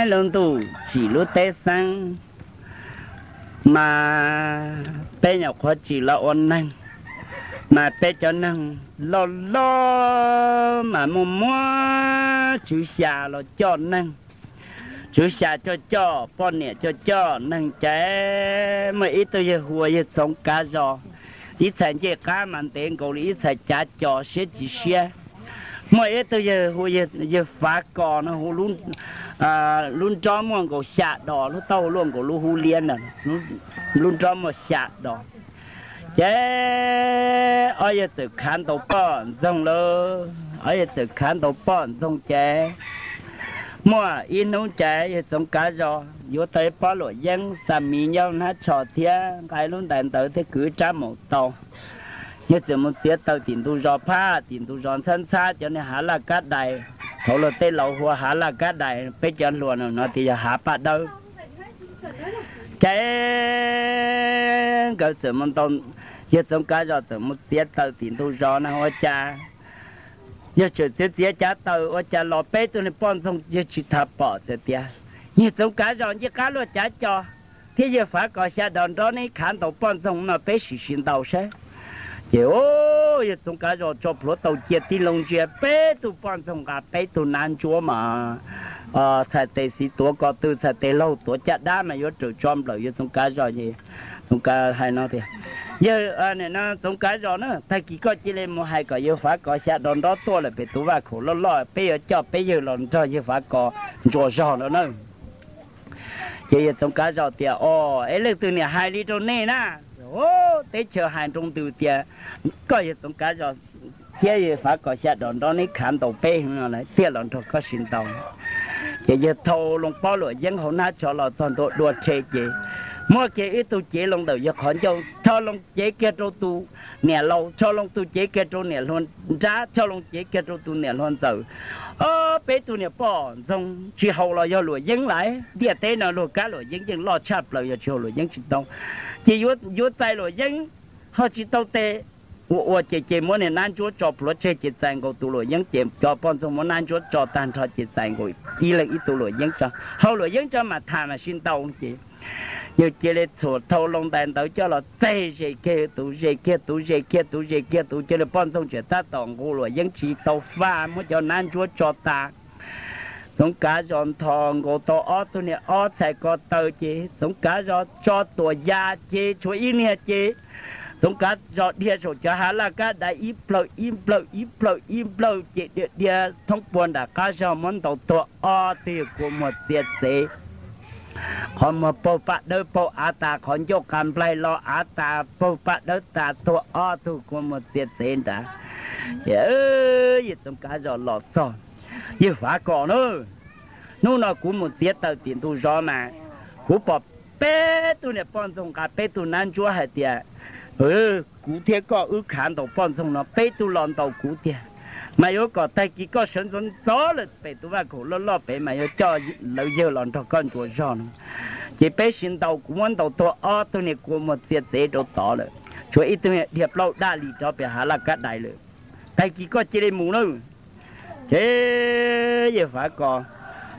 Lub ntuj tsim lub teb xeeb, mas peb nyuam qhuav tsim los ua neeg, mas peb cov neeg loj loj mas muaj muab tswv xya los coj neeg. Tswv xya coj coj, poj niam coj coj, neeg ces muaj ib tug yawg hu ua yawg Txoov Kav Zos, ib txhais ncej qab mas ntev nkaus li ib txhais cav co siab tsis siab. Muaj ib tug yawg hu yawg Fav Kos no, hu lub nrob muaj nkaus xya dos, lub taub hau luaj nkaus lub hub liab ntag, lub nrob muaj xya dos. Ces ob yawg txawm khav ntaus poj ntxoog lawm, ob yawg txawm khav ntaus poj ntxoog ces muaj ib hnub ces yawg Txoov Kav Zos yuav tau ib pob luam yeeb, xa miv nyob hnab tsho thiab nqa lub ntais ntawd thiab kwv rab maum tau. Yawg txawm mus txiav taws tim ntug zos phab, tim ntug zos ntxhab ntxhab cov niag hav laj kab dais, thaum luag tej laus hu ua hav laj kab dais, peb cov hluas no tias yog hav paj dawb. Ces nkawd txawm mus ntaus, yawg Txoov Kav Zos txawm mus txiav taws tim ntug zos na ua cas, yawg txawm txiav txiav cav taws ua cas los peb tug niag poj ntxoog yawg tsis tau pom, txawm tias, Yawg Txoov Kav Zos, ncej qab luaj cav co thiab yawg Fav Kos xya dos nrob neb khav ntaus poj ntxoog no peb sim sim ntaus saib. Ces yawg Txoov Kav Zos tso plhuav taus cia tib loo ntsia peb tug poj ntxoog nqa peb tug nab ntsuab mas txhais tes xis tuav ko tw, txhais tes laug tuav caj dab mas yuav raws tso nplawm yawg Txoov Kav Zos ces Txoov Kav hais no tias, Yawg Txoov Kav Zos na, tag kis koj cia li mus hais kom yawg Fav Kos xya dos nrob tuaj lawm pem tus vaj khaum loj loj, peb yuav coj peb yawg los nrog yawg Fav Kos ntsuas zog no na. Ces yawg Txoov Kav Zos tias, Os, es leej twg niam hais li rau nej na? Teb chaws hais nroo ntws tias koj yawg Txoov Kav Zos thiab yawg Fav Kos xya dos nrob neb khav ntaus peb heev no lawv thiaj los nrog koj sim ntaus. Ces yawg thau loo pob luam yeeb hauv hnab tsho los txog ntua dua rhe ces muab kiag ib tug cev loo ntawm yawg qhov ncauj, thau loo cev kiag rau tus niam laus, thau loo tus cev kiag rau niam hluas nrab, thau loo cev kiag rau tus niam hluas ntxawm. Ob peb tug niam poj ntxoog tsis haus los yog luam yeeb lawm, ntiaj teb no luag kab luam yeeb yeej loj tshaj plaws, yog tsis haus luam yeeb tsis tau. Ces yuav txais luam yeeb ho tsis tau tes, ua ua ces ces muab niag nab ntsuab tso plhuav tseg ces txais nkaus tus luam yeeb, ces cov poj ntxoog muab nab ntsuab tso tag nrho ces txais nkaus ib leeg ib tug luam yeeb tso, haus luam yeeb tso mam tham mam sib ntaus ces yawg cia li txhuam thau loo ntais ntawd coj los txeg zes kiag tus zes kiag tus zes kiag tus zes kiag tus, cia li poj ntxoog tseem tab tom nqus luam yeeb tsis tau faj, muab cov nab ntsuab tso tas. Txoov Kav Zos nthos nkaus tau ob tug niag ob txhais ko taw ces Txoov Kav Zos tso tuam ya ces tshuav ib niag ces Txoov Kav Zos dhia saum cov hav laj kab dais ib plawg ib plawg ib plawg ib plawg ces dhia dhia thoob puag nram qab zog muab ntaus tuag ob tug yawg kua muag txias txev. Qhov muag paug paj dawb paug av tas, qhov ncauj qa nplaig los av tas paug paj dawb tas, tuag ob tug kua muag txias txev nrad. Ces yawg Txoov Kav Zos los txog, Yawg Fav Kos na, hnub no kuv mus txiav taws tim ntug zos mas kuv pom peb tug niag poj ntxoog nqa peb tug nab ntsuab hais tias kuv thiab koj wb khav ntaus poj ntxoog no peb tug los ntaus kuv tiag, mas yuav kom tag kis koj sawv ntxov ntxov lawm pem tus vaj khaum loj loj pem mas yuav coj lawv yawg los nrog koj ntsuas zog no. Ces peb sib ntaus, kuv muab ntaus tuag ob tug niag kua muag txias txev rau tod lawm, tshuav ib tug niag dhia plaub daj li rov pem hav laj kab dais lawm. Tag kis koj cia li mus nawb. Ces yawg Fav Kos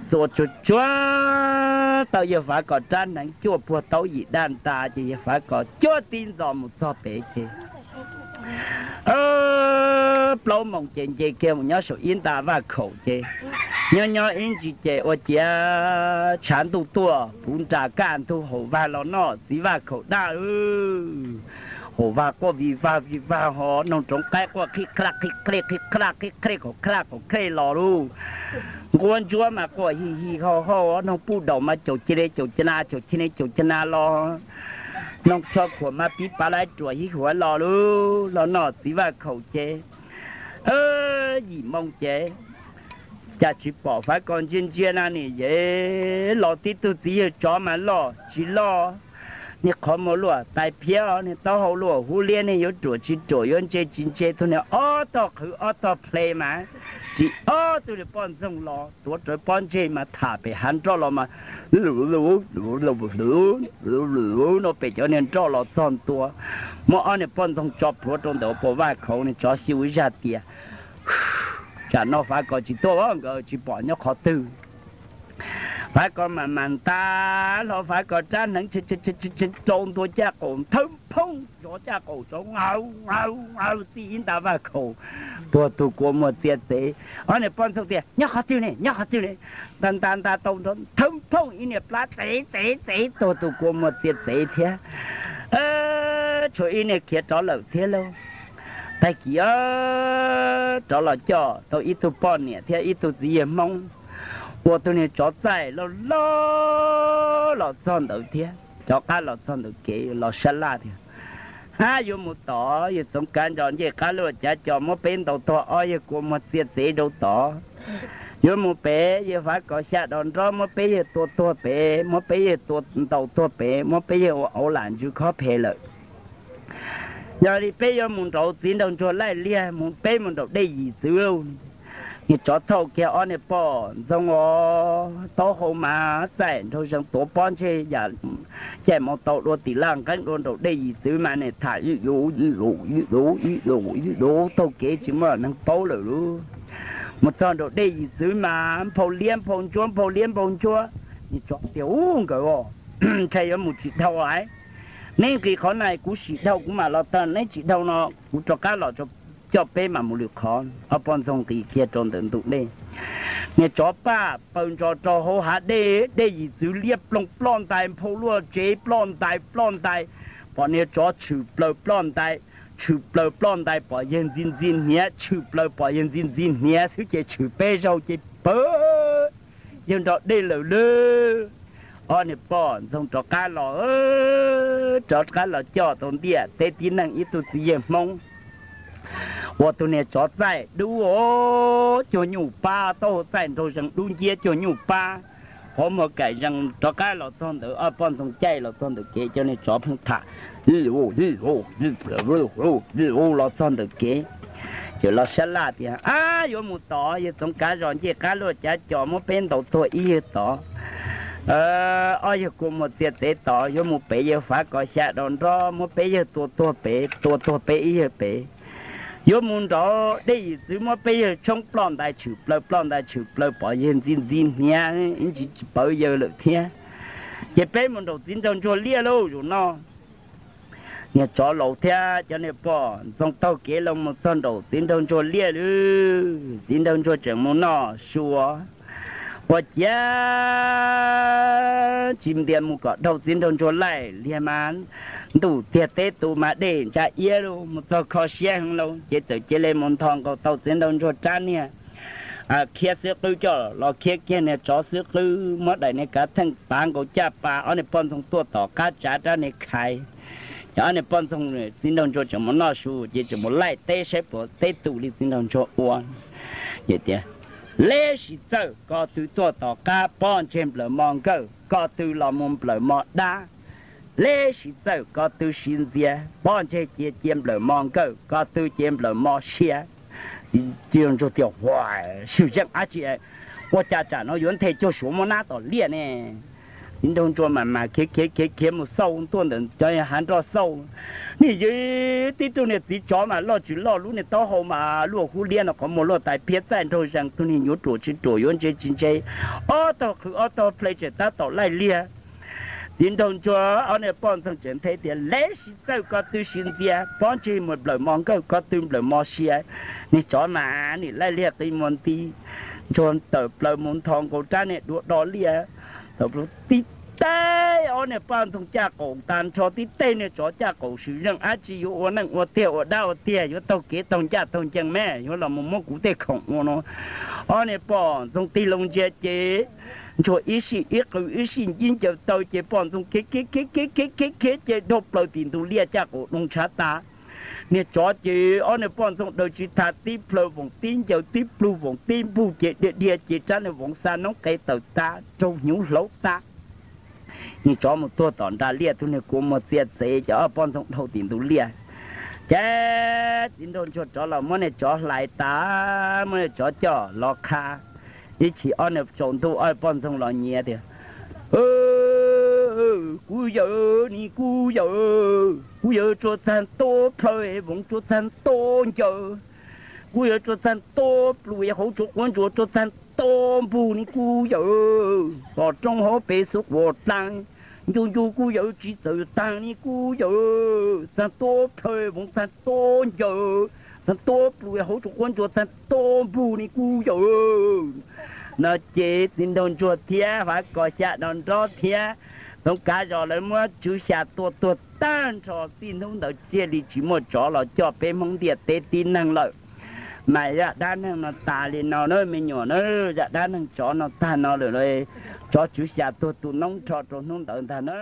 txuas tsuag tsuag tau yawg Fav Kos rab hneev cuaj puag taub yim daj ntas ces yawg Fav Kos cuab tib ntxos mus txog pem ces plaub moos ces nce kiag mus nyob saum ib nta vaj khaum ces nyob nyob ib ntsis ces ua ciav tshav ntuj tuaj puv nras kaj ntug, haum vag los noj txiv vaj khaum daj. Haum vag quaj vij vag vij vag ho noog roov qaib quaj qhib qhaj qhib qhej qhib qhaj qhib qhej qhov qhaj qhov qhej los lauj. Nquab ntsuab mas quaj hij hij hau hau, noog puj daum mas caum cia li caum ca na caum cia li caum ca na los, noog tsho khuam mas pib pav laib ruam hib huav los lauj, los noj txiv vaj khaum ces yim moo ces cas tsis pom Fav Kos ntsia ntsia na nim yev los tib tug txiv yawg tsov mas loj tsis loj, niag qhov muag luaj tais phiab, niag taub hau luaj hub liab, niag yuav ruam tsis ruam yuav ntse tsis ntse, tug niag ob tog qhwv ob tog ple mas ris ob tug niag poj ntxoog los tuav rawv pob ntseg mas tham pem hav nroj los mas no pem cov niag nroj los txog ntua, muab ob niag poj ntxoog tso plhuav rau ntawm ua pov vaj khaum, niag tsov xyu ib zaj tias, tsam no Fav Kos tsis tuaj, nkawd tsis pom nyob qhov twg. Fav Kos mas mas nta hlo Fav Kos rab hneev, rau ntua caj qaum thawb phooj, zov caj qaum zov, aw aw aw, txij ib nta vaj khaum tuag tus kua muag txia txev. Ob niag poj ntxoog tias, Nyob qhov twg ne, nyob qhov twg ne? Nta nta nta tau nrov thawb phooj, ib niag plab txev txev txev tuag tus kua muag txia txev thiab. Tshuav ib niag khiav rov lawm thiab lauj. Tag kis rov los coj tau ib tug poj niam thiab ib tug txiv yawg Hmoob, ua tus niag tsov txaij loj loj los txog ntawd thiab. Rov qab los txog ntawm kev los sab laj tias, Ab, yuav mus tod, yawg Txoov Kav Ntsos ncej qab luaj cav co muab peb ntaus tuag, ob yawg kua muag txia txev rau tod. Yuav mus pem, yawg Fav Kos xya dos nrob muab peb yawg tua tuag pem, muab peb yawg tua ntaus tuag pem, muab peb yawg ua auv lam ntsws khob phem lawm. Yog li peb yuav mus nraud, txiv nraug ntsuag laij liag, mus peb mus nraum dej yim txwv. Niag tsov thauj kiag ob niag poj ntxoog os, taub hau mas txaij nraug zees tuav pob ntseg yam caij mus tau dua tim laj nqeeb dua nraum dej yim txwv mas nim tham ib lus ib lus ib lus ib lus ib lus taug kev tsis muaj neeg paub lawm lauj. Mus txog nraum dej yim txwv mas nphau liab nphau ntsuab nphau liab nphau ntsuab. Niag tsov tias, Ub, nkawd os, ntshai yuav mus tsis dhau lawm. Neb nqis qhov na kuv sim dhau kuv mam los tag, neb tsis dhau no kuv rov qab los coj peb mam mus lwm qhov. Ob poj ntxoog nqis kiag rau ntawm ntug dej. Niag tsov paj paws ntsos rau hauv hav dej, dej yim txwv liab ploog ploj ntais, nphau luaj tsev ploj ntais ploj ntais, pom niag tsov tshwm plaws ploj ntais, tshwm plaws ploj ntais pom yawg ntxi ntxi hniav, tshwm plaws pom yawg ntxi ntxi hniav xwb ces tshwm peb zaug ces pawg yawg nrog dej lawm lauj. Ob niag poj ntxoog rov qab los, rov qab los coj tau ntiaj teb tib neeg ib tug txiv yawg Hmoob, ua tus niag tsov txaij dub cuag nyuj pab, taub hau txaij nraug zees dub nciab cuag nyuj pab, qhov muag kaim zees. Rov qab los txog ntawd, ob poj ntxoog caij los txog ntawm kev, cov niag tsov pheej tham, los txog ntawm kev, ces los sab laj tias, Ab, yuav mus tod, yawg Txoov Kav Zos ncej qab luaj cav co muab peb ntaus tuag ib yawg tod, ob yawg kua muag txia txev tod. Yuav mus pem, yawg Fav Kos xya dos nrob muab peb yawg tua tuag pem, tua tuag peb ib yawg pem. Yuav mus nraud, dej yim txwv muab peb yawg tshoob ploj ntais tshwm plaws ploj ntais tshwm plaws pom yawg ntxi ntxi hniav ib ntsis tsis pawv yawg lawm thiab. Ces peb mus nraum txiv nraug ntsuag liaj lauj, zaum no. Niag tsov laus thiab cov niag poj ntxoog taug kev los mus txog nraum txiv nraug ntsuag liaj lauj. Txiv nraug ntsuag tseem mus noj su, ua ciav tsis ntias mus kom dhau txiv nraug ntsuag laij liag mas ntuj tiag teb tu mas dej ntsa iab lauj, mus txog kho siab heev lauj, ces txawm cia li mus nthos nkaus tau txiv nraug ntsuag rab niag khiab xwb qwb coj los khiab kiag niag tsov xwb qwb, muab daim niag kav theej pav nkaus caj pas, ob niag poj ntxoog tuaj tom qab tsav rab niag khais. Ces ob niag poj ntxoog, txiv nraug ntsuag tseem mus noj su, ces tseem mus laij teb saib puas teb tu li txiv nraug ntsuag ua. Ces tias, Leb siv txawj, ko tw tuaj tom qab, pob ntseg nplawm mo nkawj, ko tw los mus nplawm mo dab. Leb siv txawj, ko tw siv ntxias, pob ntseg cia cia nplawm mo nkawj, ko tw cia nplawm mo sia. Txiv nraug ntsuag tias, Ua, swm zeej dab tsi, ua cas tsam no yuav nthe cuag suav muab nab tom liaj ne? Txiv nraug ntsuag mas mas khiav khiav khiav khiav mus xauj tuaj ntawm cov hav nroj xauj, nim yog tib tug niag txiv tsov mas loj tsis loj, lub niag taub hau mas luaj hub liab no, qhov muag luaj tais phiab, txaij nraug zees, tus niag nyuav ruam tsis ruam, yuav ntse tsis ntse, ob tog qhwv ob tog ple tseem tab tom laij liag. Txiv nraug ntsuag ob niag poj ntxoog tseem nthe tias, Leb siv txawj, ko tw siv ntxias, pob ntseg mus nplawm mo nkawj, ko tw nplawm mo sia. Niag tsov mas nim laij liag qi muag nti, ntsuag tawm plaws mus nthos nkaus rab niag duav do liaj, tib teg ob niag poj ntxoog caj qaum tas nrho, tib teg niag tsov caj qaum, swm zeej dab tsi yuav ua neej ua tiag ua dab ua tiag, yuav taug kev taug ncaj taug ncees me, yuav los mus muab kuv tej khoom ua no. Ob niag poj ntxoog tig loo ntsia ces ntsuag ib sij ib qw ib sij ntsib ncaws taw ces poj ntxoog khiav khiav khiav khiav khiav khiav khiav ces dhau plaws tim ntug liaj caj qaum doo ntshav tas. Niag tsov ces ob niag poj ntxoog daws tsis tas, tib plhaw voos tib ncaws, tib plug voos tib npug ces dhia dhia ces rab niag voos xa noob qe tawm tas, raug hnyuv hlauv tas. Niag tsov mus tuag tom nram liaj, tus niag kua muag txia txev, ces ob poj ntxoog dhau tim ntug liaj. Ces txiv nraug ntsuag rov los muab niag tsov hlais tas, muab niag tsov coj los qha. Ib chim ob niag tsaus ntuj ob poj ntxoog los nyiav tias, Kuv yawm, nim kuv yawm, kuv yawm tsuas txag ntua plhaw, voos tsuas txag ntua ncaws, kuv yawm tsuas txag ntua plug, hauv tsuas quav ntsuas tsuas txag tuab npug ni kuv yawm, hos roob hauv pes xub quas dlaag, ncu ncu kuv yawm tsi txawm taag ni kuv yawm, txaag tuab plhaw voov txaag tuab ncaws, txaag tuab plua hauv tsuas quab ntsuag txaag tuab npug ni kuv yawm. No ces txiv nraug ntsuag thiab Fav Kos xya no nrov thiab Txoov Kav Zos lawv muab Tswv Xya tua tuag tag nrho. Txij hnub ntawd thiaj li tsis muaj tsov los coj peb Hmoob ntiaj teb tib neeg lawm. Mas zaj dab neeg no tas li no na me nyuam na, zaj dab neeg tsov no tag no lawm, tsov Tswv Xya tuag tu noob nrho rau hnub ntawd ntag na.